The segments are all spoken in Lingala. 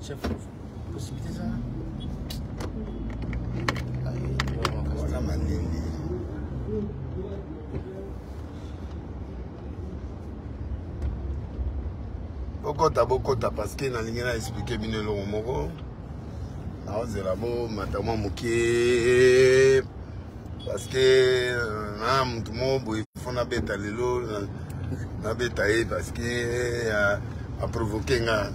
Chef, possibilité ça Wana malili. Bokota bokota parce que nalingi na expliquer bino eloko moko. Naozela bomata mwa moke parce que euh, na motu moko boye fo nabeta lelo nabeta ye parce que euh, aprovoke nga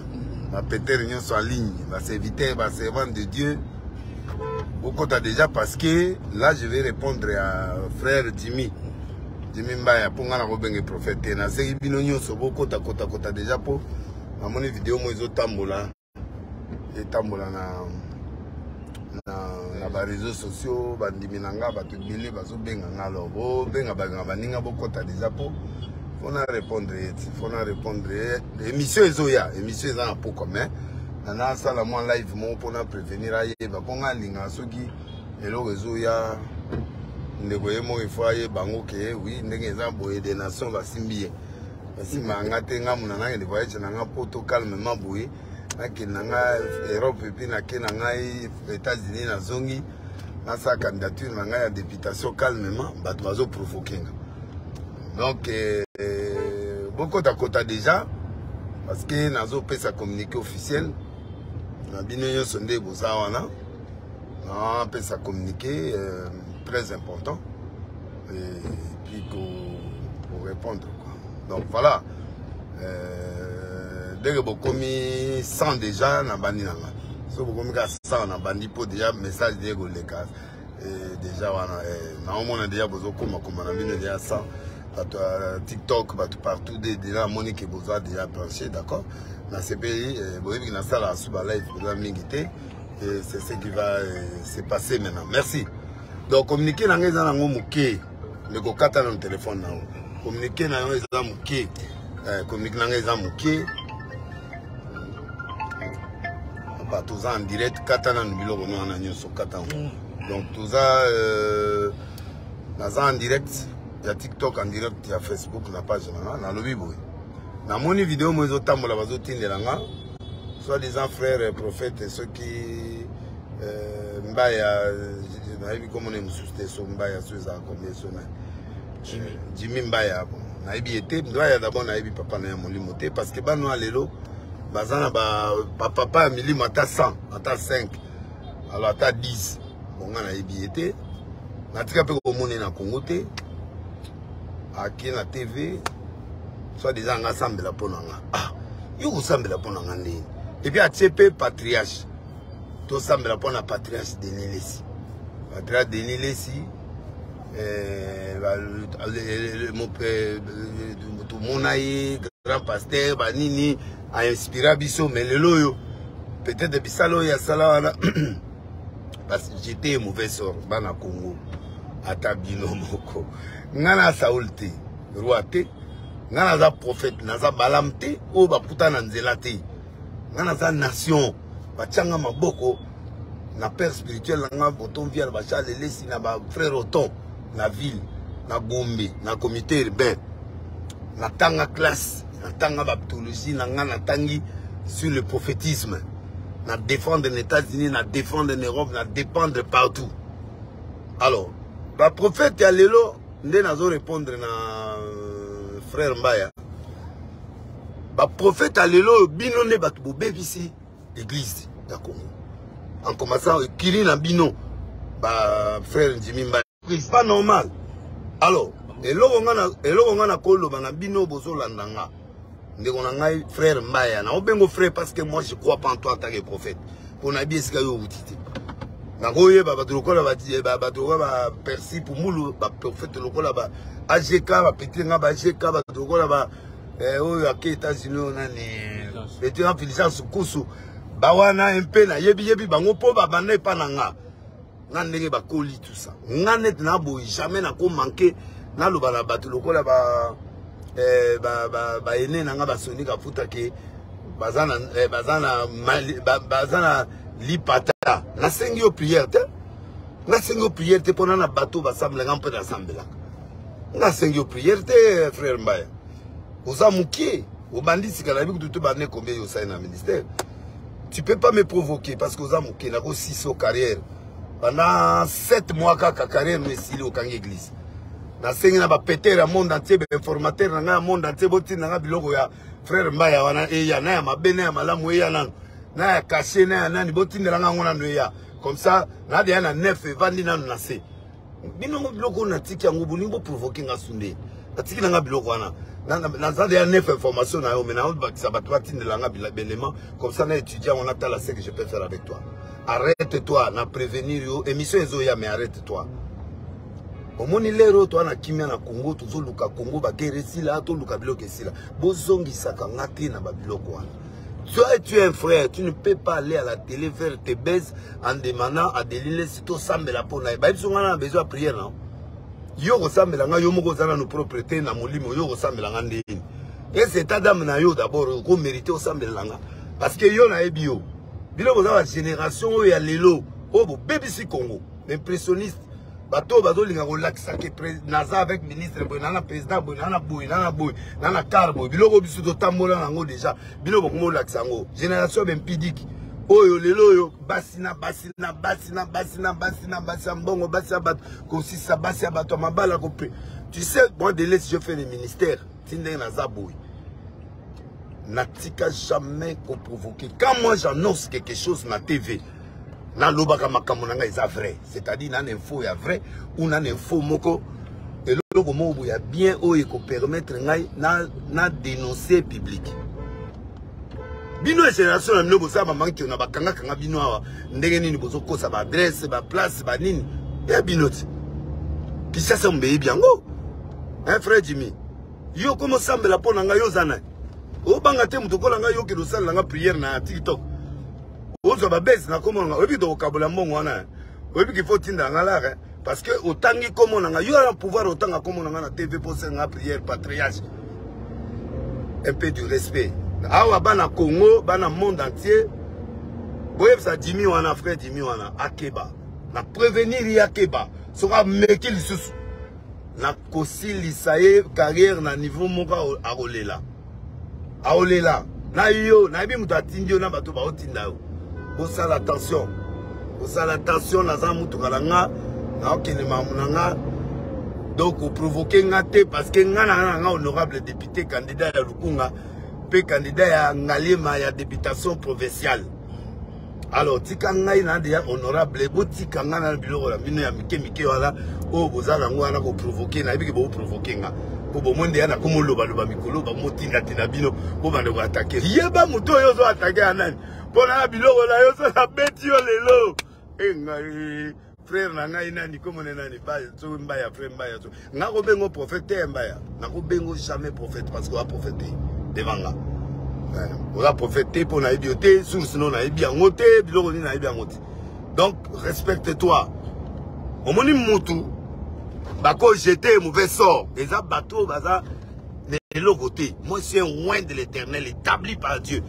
bapetere nyonso en ligne baserviteur baservante de dieu bokota déjà parce que là je vais répondre à frère jimmy jimmy mbaya mpo ngai nakobenge prophète te nasengi bino nyonso bokota kota kota déjà mpo namoni video moko ezotambola etambola na na, na ba réseaux sociaux bandimi na nga bato ebele bazobenga nga alors bobenga benga baninga bokɔta deja mpo mpo na répondre ye ti mpo na répondre ye émission ezoya émission eza na pokwa mais nasala mwa live moko mpo na prévenir ayeba mpo nga alingaka soki eloko ezoya ndeko ye moko ifo ayeba yango ke wi ndenge eza boye des nations basimbi ye basimba nga te nga muna nakende voyage na nga poto calmement boye nakende na nga europe epuis nake na ngai états-unis nazongi nasala candidature na ngai ya députation calmement bato bazoprovoke nga donc euh, bokotakota déjà parce que nazopesa communiqué officiel na bino nyonso nde boza wana napesa communiqué euh, très important et puis ko, ko répondre quoi. Donc voilà. Euh, dès que bokomi 100 déjà na bandi na nga. So bokomi ka 100 na bandi po déjà message de koleka et déjà wana eh, na omona déjà bozo koma koma na bino déjà 100 bato ya TikTok bato partout de déjà amoni ke boza déjà branché d'accord nasepeli eh, boyebi nasala su ba live boza mingi te et c'est ce qui va eh, se passer maintenant merci donc communiqué na ngai eza nango moke ndeko kata nano telefone na yo communiqué na yo eza moke eh, communiqué na ngai eza moke bato oza en direct kata nano biloko no wana nyonso kata yango mm. donc toza euh, naza en direct ya tiktok en direct ya facebook na page na nga nalobi boye namoni video mo ezotambola bazotindela nga soit disant frère prophète soki euh, mbaya nayebi komona ye mosusu te so mbaya so ezala combien so na jimmy mbaya bon nayebi ye te mbaya d'abord nayebi papa na ya molimo te parce que bana ya lelo baza na bapapa ya milimo ata 100 ata 5 alors ata 10 bon nga nayebi ye te natika mpe komona ye na congo te ake na tv soit disant nga asambela mpo na nga ah yo kosambela mpo na nga ndeni epuis atie mpe patriarche tosambela mpo na patriarche denis lesi patriarche denis lesi eh, eh, tomona ye grand pasteur banini ainspira biso mais lelo oyo peut-être bisala oyo asala wana parce que j'étais mauvais sort bana congo ata bino moko nga na saul te roi te nga naza prophète naza balam te oyo bakuta na nzela te nga naza nation batianga maboko na père spirituel na nga boton vial bacharles elesi na bafrère oton na ville na gombe na comité urbain natanga classe natanga baptologie na nga natangi sur le prophétisme na défendre na états-unis na défendre na europe na dépendre partout alors baprophète ya lelo nde nazo répondre na euh, frère mbaya baprofete ya lelo oyo bino nde bato bobebisi église ya congo en commençant ekili na bino bafrère ndimi mbaya c'est pas normal alors eloko nga nakoloba na bino bozolanda nga ndeko na ngai frère mbaya na obengo frère parce que moi je crois pas en toi en tant que prophète mpo nayebi esika yo owuti te nakoyeba bato lokola bato lokola bapersi pumulu baprophète lokola ba agk bapeti nga ba agk bato lokola ba eh, oyo ake états-unis oyo nani peti nga filisance kusu bawana mpe nayebiyebi bango mpo babanda epa na nga na ndenge bakoli tout ça nga neti na boye jamais nako manke naloba na bato lokola ba eh, ba ba ba ene na nga basoni kafuta ke baza na eh, baza na mali, ba, baza na lipata nasengi yo prière te nasengi yo prière te mpona na bato basambelaka mpe nasambelaka nasengi yo prière te frère mbaya oza mokie obandi sika nayebi kutu te bande combien yo osali na ministère Tu peux pas me provoquer parce que oza moke, nakosisa carrière pendant 7 mois kaka, carrière no esili, okangi église. Nasengi na bapeter ya monde entier, bainformateur na ngai ya monde entier, botinda nga biloko ya frère Mbaya wana, eya na ya mabe na ya malamu, eya nano na ya kashe na ya nani, botindela nga yango nano, eya comme ça nadeya na nef evandi nano na se. Bino ngo biloko oyo natiki yango, bolingi boprovoke nga sunde, natiki na nga biloko wana, naza deya nef information na yo, mais naobakisa bato batindela nga belema comme ça na étudiant yango, natala ce que je peux faire avec toi. Arrête toi, na prévenir yo, émission ezoya, mais arrête toi. Omoni lero oyo toa na kimia na Congo, tozoluka Congo baguerre esila, toluka biloko esila, bozongisaka nga te na babiloko wana. Toi, tu es un frère, tu ne peux pas aller à la télé faire tes baises en demandant à Denis si tosambela mpo na ye. Bayebi so nga na besoin ya prière na yo, kosambela nga, yo moko oza nano propre te na molimo, yo kosambela nga ndeni? Ese état d'âme na yo d'abord okomérite osambela nga? Parce que yo nayebi yo, bino boza ba génération oyo ya lelo oyo bobebisi Congo, impressionniste, bato oyo bazolinga kolakisa ke naza avec ministre boye, na na président boye, na na boye, na na boye, na na car boye. Biloko biso totambola nango déjà, bino bokomi olakisa yango. Génération ya bempidike oyo lelo oyo, basi na basi na basi na basi na basi na basi ya mbongo, basi ya bato, kosisa basi ya bato ya mabala kope. Tu sais, moi de si je fais le ministère, ti ndenge naza boye, natika jamais koprovoquer. Quand moi j'annonce quelque chose na TV, nalobaka makambo na ngai eza vrai, c'est-à-dire nana info ya vrai ou nana info moko, eloko moko boye ya bien oyo ekopermettre ngai na dénoncer public. Bino ya génération na bino, bosala bamanki na bakangakanga bino awa ndenge nini? Bozokosa baadresse, baplace, banini ya bino ti Kinshasa, mobeyebi yango. Hein, frère Jimmy, yo komi osambela mpo na ngai, yo oza nani? Obanga te moto okola ngai, yo okende osalela nga prière na TikTok, ozwa babese na kombo na ngai. Oyebi tokokabola mbongo wana, oyebi qu'il faut tinda nga lare parce que otangi kombo na ngai. Yo na pouvoir otanga kombo na ngai na TV mpo osenga nga prière? Patriarche, un peu du respect. Awa bana Congo, bana monde entier, boyebisa Jimmy wana, frère Jimmy wana akeba, na prévenir ye akeba. Soki ameki lisusu, nakosilisa ye carrière na niveau moko akolela, aolela na yo. Nayebi moto atindi yo na bato baotinda yo. Bosala attention, bosala attention. Naza motuka na nga, naokende makambo na nga, donc oprovoke nga te parce que nga na nga honorable député, candidat ya Lukunga mpe candidat ya Ngaliema ya députation provinciale. Alors tika ngai na deja honorable, botika ngai na biloko na bino ya mike mike wana oyo boza nango wana koprovoke. Nayebi ke boprovoke nga po bomoi ndeya nakomolobaloba mikolo, bamotindatinda bino po banda koatake. Yeba moto oyo ozo atake ya nani mpo na biloko na yo. So nabeti yo lelo, e ngai frère na ngai nani komone nani, soki Mbaya, frère Mbaya, so nga kobengo prophète te. Mbaya, nakobengo jamais prophète parce que oza prophète te devant nga, oza prophète te mpo nayebi yo te, source no nayebi yango te, biloko nini nayebi yango te. Donc respecte toi. Omoni mutu bakojete mauvais sort, eza bato oyo baza na eloko te. Moi, c'est un oint de l'Éternel établi par Dieu.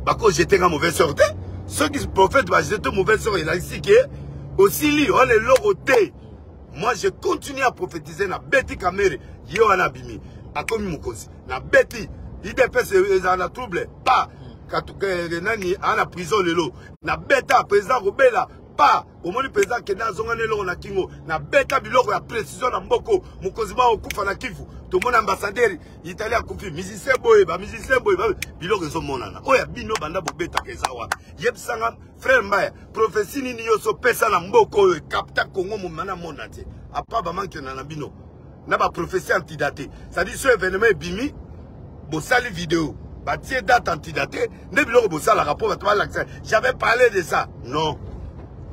Bakojete nga mauvais sort te. Soki prophète bajete mauvais sort, elakisi ke osili wana eloko te. Moi, je continue à prophétiser. Na beti Kamere, ye wana abimi, akomi mokonzi. Na beti UDPS ezala na trouble pa nani aa na prison lelo. Na beta président kobela pa, omoni président akende, azonga na eloko na kingo. Na beta biloko ya précision na mboko, mokonzi ma okufa na Kivu, tomoni ambassadeur Italie akufi, musicien boye, bamusicien boye, biloko ezomonana. Oyo ya bino banda bobetaka eza wapi? Yebisanga, frère Mbaya, prophétie nini yo sopesa na mboka oyo ekapta Congo moma na mona te apa bamankena na bino na baprophétie antidaté? C'est-à-dire so événement ebimi, bosali video, batie date antidaté, nde biloko bosalaka mpo bato balakisa. J'avais parlé de ça, non?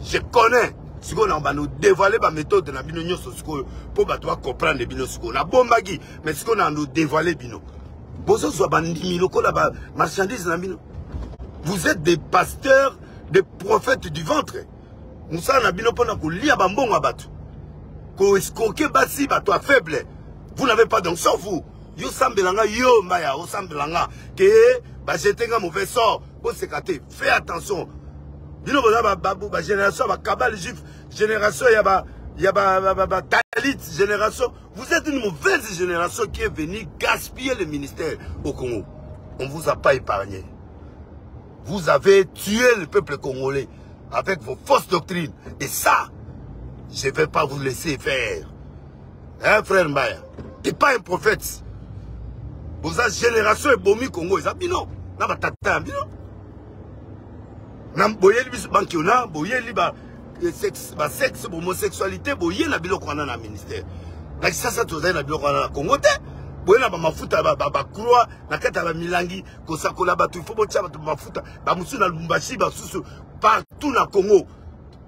Je connais. Sikoyo na bando dévoiler baméthode na bino nyonso sikoyo mpo bato bacomprendre bino. Sikoyo nabombaki, mais sikoyo na bando dévoiler bino. Bozozwa bandimi lokola bamarchandise na bino. Vous êtes des pasteurs, des prophètes du ventre. Mosala na bino mpona kolia bambongo ya bato, koescroquer basi, bato ya faible. Vous n'avez pas d'onction, vous. Yo sambela nga, yo Mbaya, osambela nga ke bajete nga mauvais sort. Boseka te, fais attention. Bino boza bagénération ya bakabale juif, génération ya ba ya batalit, génération, vous êtes une mauvaise génération qui est venue gaspiller le ministère au Congo. On vous a pas épargné. Vous avez tué le peuple congolais avec vos fausses doctrines. Et ça, je ne vais pas vous laisser faire. Hein, frère Mbaya? T'es pas un prophète. Boza génération ebomi Congo eza bino na batata ya bino. Na boyeli biso bankiona, boyeli ba sexe, ba sexe, homosexualité, boye na biloko wana na ministère. Na kisasa tozali na biloko wana na Congo te. Boye na ba mafuta ba ba, ba croix na kati ya ba milangi kosakola bato, il faut botia bato mafuta, ba mususu na Lubumbashi, ba susu partout na Congo.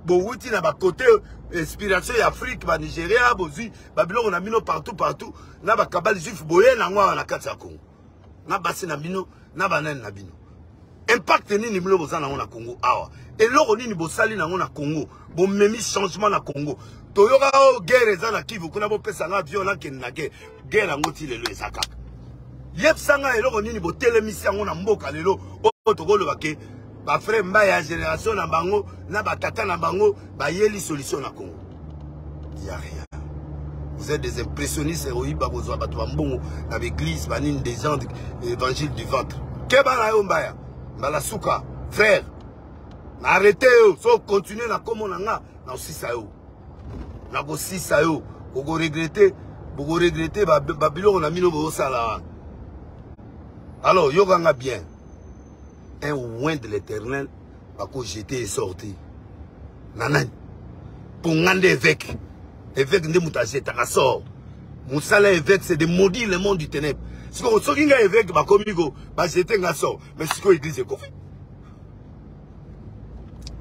Bowuti na ba côté inspiration ya Afrique, ba Nigeria, bozui ba biloko na bino partout partout na ba kabali juif boye na ngwa na kati ya Congo. Na basi na bino, na banani na bino. Impact nini bino boza nango na Congo awa? Eloko nini bosali nango na Congo? Bomemi changement na Congo. Toyoka o guerre eza na Kivu kuna bopesa nga avion nakende na guerre. Guerre yango ti lelo eza kaka. Yebisa nga eloko nini botelemisi yango na mboka lelo oyo tokoloba ke ba frère Mbaya ya génération na bango na ba tata na bango bayeli solution na Congo. Il y a rien. Vous êtes des impressionnistes héroïques, bakozwa bato ba mbongo na l'église, ba nini des gens évangile du ventre. Keba na yo Mbaya. Mbala suka, frère. Na arrêtez yo, so continuer na komo na nga na osisa yo. Na kosisa yo, boko regretter, boko regretter ba, ba biloko na mino bosala wana. Alors, yokanga bien. Un oint de l'Éternel bako jeter et sortir. Na nani? Pour nga nde évêque. Évêque nde moto ajetaka sort. Mosala évêque c'est de maudire le monde du ténèbre. Sikoyo soki nga évêque bakomi ko ba jeter nga sort, mais sikoyo église ekofi.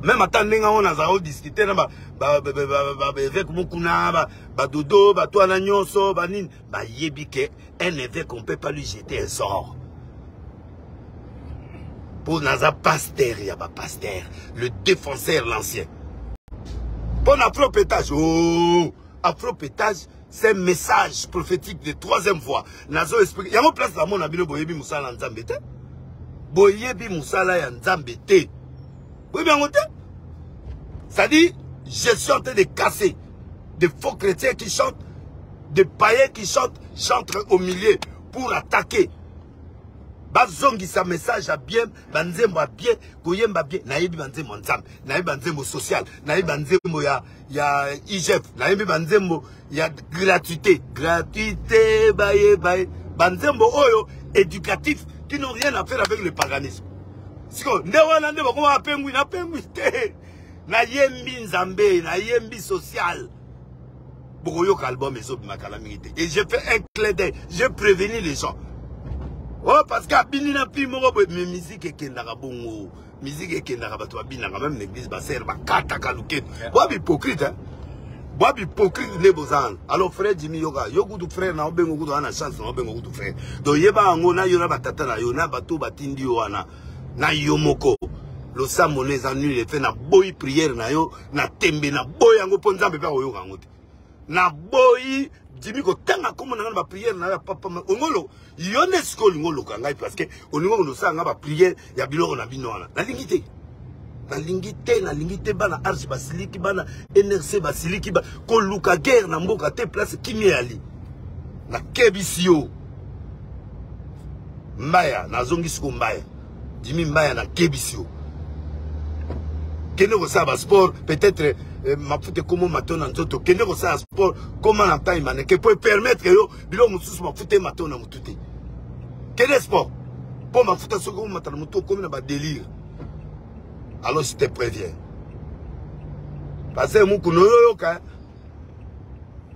Même ata ndenge yango nazala odiscute na baévêque mokuna, badodo, bato wana nyonso, banini, bayebi ke un évêque on peut pas lui jeter un sort. Pour naza pasteur ya ba pasteur, le défenseur l'ancien. Pour afropétage, oh, afropétage, c'est un message prophétique de troisième voie. Nazo explique, yango place la mona bino boyebi musala nzambe te. Boyebi musala ya nzambe te. Boyebi yango te. C'est-à-dire, je suis en train de casser des faux chrétiens qui chantent, des païens qui chantent, chantent au milieu pour attaquer. Bazongisa message à bien, banzembo à bien, koyemba bien, nayebi banzembo nzambe, nayebi banzembo social, nayebi banzembo ya ya IGF, nayebi banzembo ya gratuité, gratuité baye baye, banzembo oyo éducatif qui n'ont rien à faire avec le paganisme. Siko nde wana nde bakoma pengwi na pengwi te. Nayembi nzambe, nayembi social. Bokoyoka album ezobimaka na mingi te. Et j'ai fait un clin d'œil, j'ai prévenu les gens. Oh, parce que abini na pi moko boye, mais musique ekendaka bongo. Musique ekendaka bato babinaka, même l'église basere bakataka luketo. Boa hypocrite, hein? Boa hypocrite nde bozana. Alors frère Jimmy yoka, yo kutu frère na obengo kutu ana chance na obengo kutu frère. Donc yeba yango na yo na batata na yo na bato batindi yo wana na yo moko. Losambo na eza nul effet na boyi prière na yo na tembe na boyi yango mpo Nzambe mpe akoyoka yango te. Na boyi Jimmy kotanga kombo na nga na ba prière na yo ya papa ongolo yo nde sikoyo olingi oluka ngai parce que olingi okende osala nga ba prière ya biloko na bino wana. Nalingi te. Nalingi te, nalingi te bana Arche basiliki, bana NRC basiliki, ba koluka guerre na mboka te place kimia yali. Nakebisi yo. Mbaya, nazongi siko Mbaya. Jimmy Mbaya nakebisi yo. Kende kosala ba sport, peut-être mafuta ekomo mato na nzoto, kende kosala sport koma na taille maneke po permettre yo biloko mosusu mafuta emato na motu te. Kende sport po mafuta soki omata na motu okomi na ba délire. Alors je te préviens. Parce que mukuno yoyoka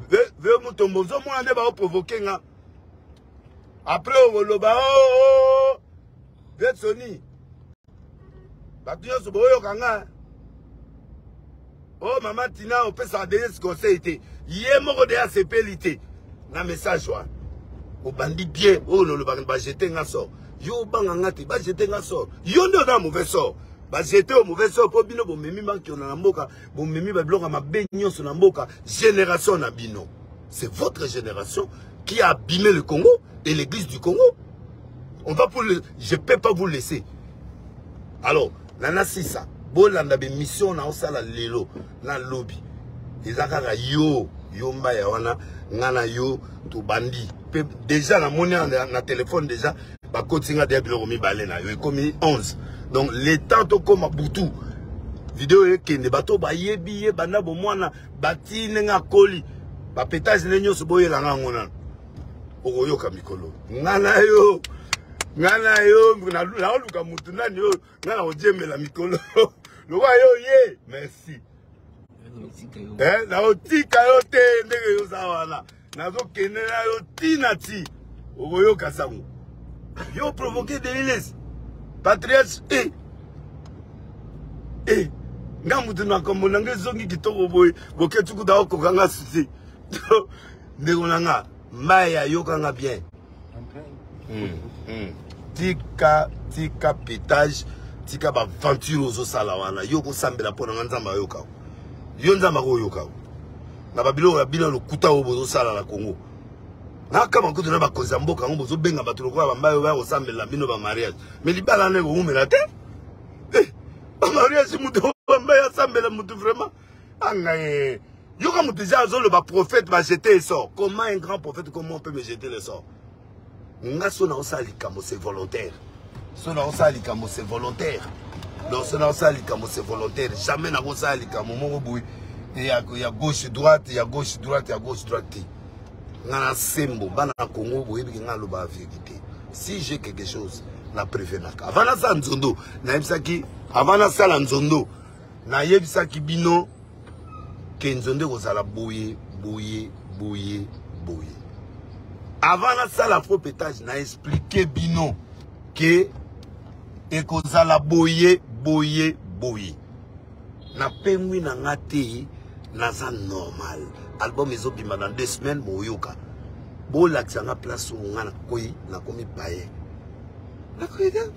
ve mutombo ozomona nde baoprovoke nga. Après okoloba oh, oh, ve Sony. Bato nyonso boyoka nga. Oh mama Tina opesaka Denis conseil te. Ye moko de asepeli te na message wana. Obandi bien oyo nolobaka ba jeter nga sort. Yo obanga nga te ba jeter nga sort. Yo nde oza mauvais sort. Ba jeter au mauvais sort po bino bomemi mankiona na mboka, bomemi ba biloko mabe nyonso na mboka, génération na bino. C'est votre génération qui a abîmé le Congo et l'église du Congo. On va pour le, je peux pas vous laisser. Alors, nana sisa, bolanda be mission na osala lelo na lobby. Eza kaka yo, yo mbaya wana ngana yo tobandi. Pe déjà na moni na téléphone déjà bakoti nga deya biloko mibale na yo ekomi 11. Donc le temps tokóma butu, video ekende, bato bayebi ye banda bomwana bati ndenge akoli, bapétage nde nyonso boyelanga yango nano. Okoyoka mikolo nga na yo, nga na yo naoluka mutu nani oyo nga na kojembela mikolo lokola yo ye. Merci. Nakotika yo te ndenge yoza wana, nazokende na yo ntina ti okoyoka sango. Yo provoke Denis Lessie, patriarche e e nga mutu makambo na nga ezongi kitoko boye, Boketshu kuta okoka nga susi. Ndeko na nga mai, ayokanga bien. Tika, tika pétage, tika baventure ozosala wana. Yo kosambela mpo na nga, Nzambe ayoka yo, Nzambe akoyoka na babiloko ya bino lokuta oyo bozosala na Congo. Nakama kutu na bakonzi ya mboka yango, bozobenga bato lokola bambai oyo baya kosambela bino bamariage, mais libala wana ekowumela te. Bamariage, moto bambai asambela motu vraiment angaye. Yoka, moto eza azoloba prophète bajeter le sort. Comment un grand prophète, comment on peut me jeter le sort? Nga so naosala likambo, c'est volontaire. So naosala likambo, c'est volontaire. Donc so naosala likambo, c'est volontaire. Jamais nakosala likambo moko boye ya gauche droite, ya gauche droite, ya gauche droite te. Nga na sembo, bana na Congo boyebiki nga aloba vérité. Si j'ai quelque chose na prévenaka avant nasala nzondo. Nayebisaki avant nasala nzondo, nayebisaki bino ke nzondo ekozala boye boye boye boye. Avant nasala faux pétage, na expliquer bino ke ekozala boye boye boye. Napengwi na nga te, naza normal. Album ezobima dans 2 semaines, boyoka. Bolakisa nga place oyo nga nakoyi, nakomi paye, nakoyi te.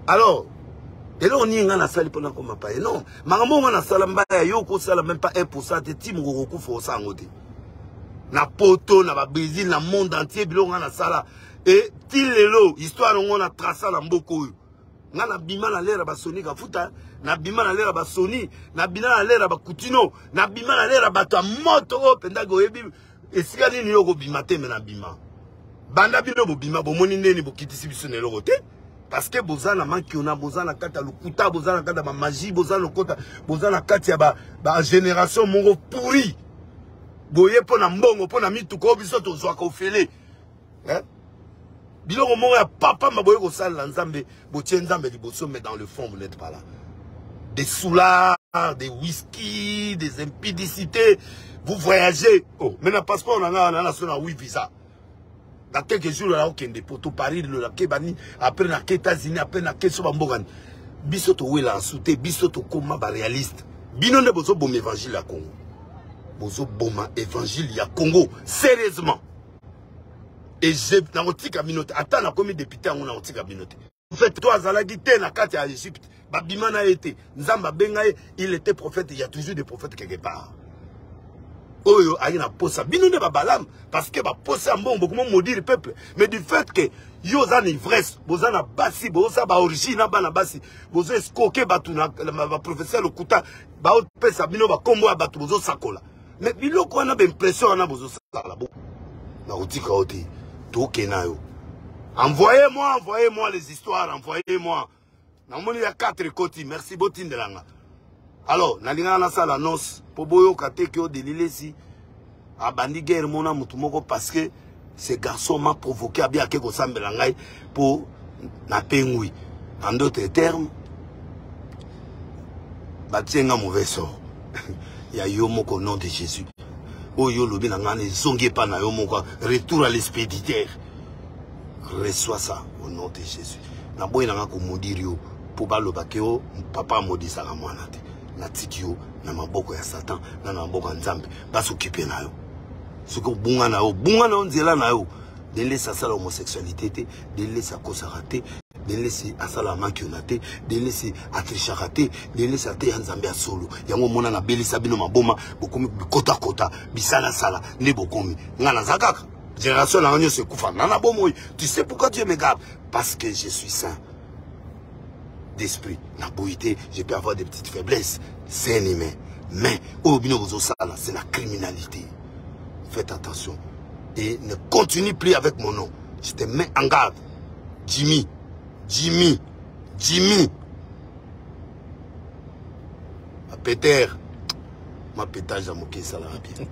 Alors eloko nini nga nasali mpo nakoma paye? Non, makambo nga nasala, mbaya yo okosala même pas 1 te. Ti mokoko kokufa, osala yango te na Poto, na Babrésil, na monde entier. Biloko nga nasala e ti lelo, histoire yango na traça na mboka oyo. Nga nabima na l'ère ya basoni kafuta, nabima na l'ère ya basoni, nabima na l'ère ya bakutino, nabima na l'ère ya bato ya moto oyo mpendaki. Oyebi esika nini yo okobima te? Me nabima banda bino bobima, bomoni ndeni bokitisi biso na eloko te, parce que boza na makiona, boza na kati ya lokuta, boza na kati ya bamagie, boza lokota, boza na kati ya bagénération ba moko pourri. Boye mpo na mbongo, mpo na mituka oyo biso tozwaka ofele, eh? Biloko moko ya papa boye kosalela Nzambe, botie Nzambe liboso, mais dans le fond vous n'êtes pas là. Des soulards, des whisky, des impudicités. Vous voyagez, oh, mais na passeport na nga na so na 8 visa. Dans quelques jours nakokende Poto, Paris, lelo nakebani, après nake États-Unis, après nake so bambokani. Biso towela su te, biso tokóma baréaliste. Bino nde bozoboma évangile ya Congo, bozoboma évangile ya Congo sérieusement. Et nakotika bino te. Ata nakomi député yango, nakotika bino te. Prophète to azalaki te na kati ya Égypte, babima na ye te. Nzambe abenga ye, il était prophète. Il y a toujours des prophètes quelque part oyo ayi na posa. Bino nde babalamu, parce que baposa ya mbongo, bokoma maudire peuple. Mais du fait que yo oza na ivresse, boza na basi, boza baorigine na bana basi, bozo escroquer bato na baprofesseur lokuta, baopesa bino bakombo ya bato, bozosakola. Mais biloko wana, baimpression wana bozosala, nakotika yo te, tokenda yo. Envoyez-moi, envoyez-moi les histoires, envoyez-moi. Namoni ya 4 ekoti, merci, botindelanga. Alors nalingaka nasala annonce mpo boyoka te ke Denis Lessie abandi guerre mona motu moko, parce que ce garçon m'a provoqué. Abi ake kosambela ngai mpo napengwi. En d'autres termes, batie nga mauvais sort ya yo moko. Au nom de Jésus, oyo olobi na ngai na ezongi epa na yo moko. Retour à l'expéditeur, reçois ça au nom de Jésus. Naboyi na nga komaudire yo mpo balobaki yo papa amodisaka mwana te. Natiki yo na maboko ya Satan na maboko ya Nzambe, basokipe na yo. Soki obunga na yo, obunga na yo nzela na yo. Denis Lessie asala homosexualité te, Denis Lessie akosaka te, Denis Lessie asala makiona te, Denis Lessie atrichaka te. Denis Lessie ateya Nzambe ya solo. Yango omona nabelisa bino maboma, bokomi bikotakota, bisalasala nde bokomi. Nga naza kaka génération nanga nyonso ekufa nga na bomoi. Tu sais pourquoi Dieu me garde? Parce que je suis saint d'esprit. Naboyi te, je peux avoir des petites faiblesses, c'est un humain. Mais oyo bino bozosala, c'est la criminalité. Faites attention et ne continue plus avec mon nom. Je te mets en garde, Jimmy, Jimmy, Jimmy. Peter, ma pétage ya moke esalaka bien.